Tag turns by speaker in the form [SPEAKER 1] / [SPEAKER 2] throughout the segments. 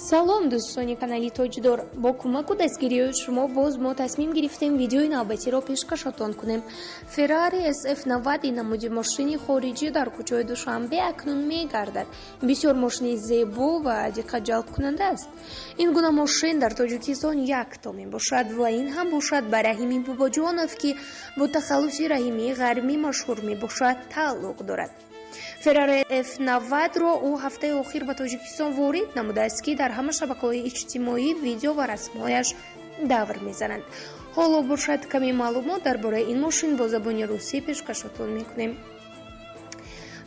[SPEAKER 1] Салом, дӯстони канали Тоҷдор! Бо кӯмаку дастгириҳои шумо боз мо тасмим гирифтем видеои навбатиро пешкашатон кунем. Феррари SF90 намуди мошини хориҷӣ дар кӯчаи Душанбе акнун мегардад. Бисёр мошини зебо ва диққатҷалбкунанда аст. Ин гуна мошин дар Тоҷикистон якто мебошад ва ин ҳам бошад ба Раҳими Бобоҷонов, ки бо тахаллуси Раҳимии Ғармӣ машҳур мебошад, тааллуқ дорад. Феррари F90-ро ӯ ҳафтаи охир ба Тоҷикистон ворид намудааст, ки дар ҳама шабакаҳои иҷтимоӣ видео ва расмҳояш давр мезананд. Ҳоло бошад, каме маълумот дар бораи ин мошин бо забони русӣ пешкашотон мекунем.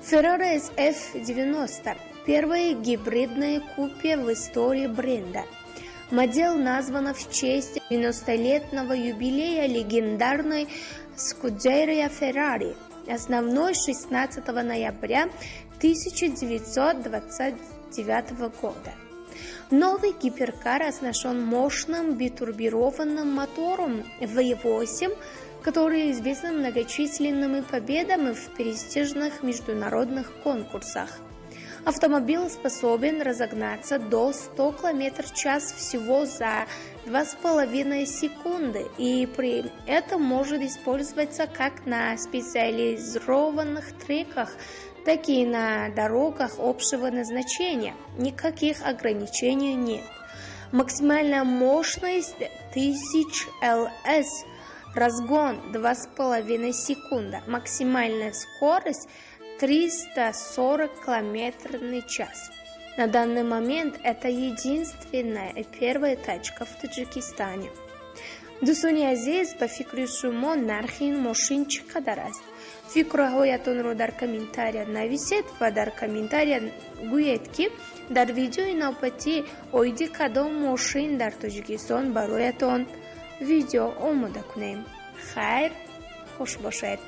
[SPEAKER 1] Ferrari SF90 – первое гибридное купе в истории бренда. Модель названа в честь 90-летнего юбилея легендарной Scuderia Ferrari, основанной 16 ноября 1929 года. Новый гиперкар оснащен мощным битурбированным мотором V8, который известен многочисленными победами в престижных международных конкурсах. Автомобиль способен разогнаться до 100 км в час всего за 2,5 секунды и при этом может использоваться как на специализированных треках, так и на дорогах общего назначения. Никаких ограничений нет. Максимальная мощность 1000 ЛС, разгон 2,5 секунда, максимальная скорость 340 км в час. На данный момент это единственная и первая тачка в Таджикистане. Дӯстони азиз, ба фикри шумо нархи ин мошин чӣ қадар аст? Фикрҳоятонро дар комментария нависед ва дар комментария гӯед, ки дар видеои навбатӣ оиди кадом мошин дар Тоҷикистон бароятон видео омода кунем. Хайр, хуш бошед.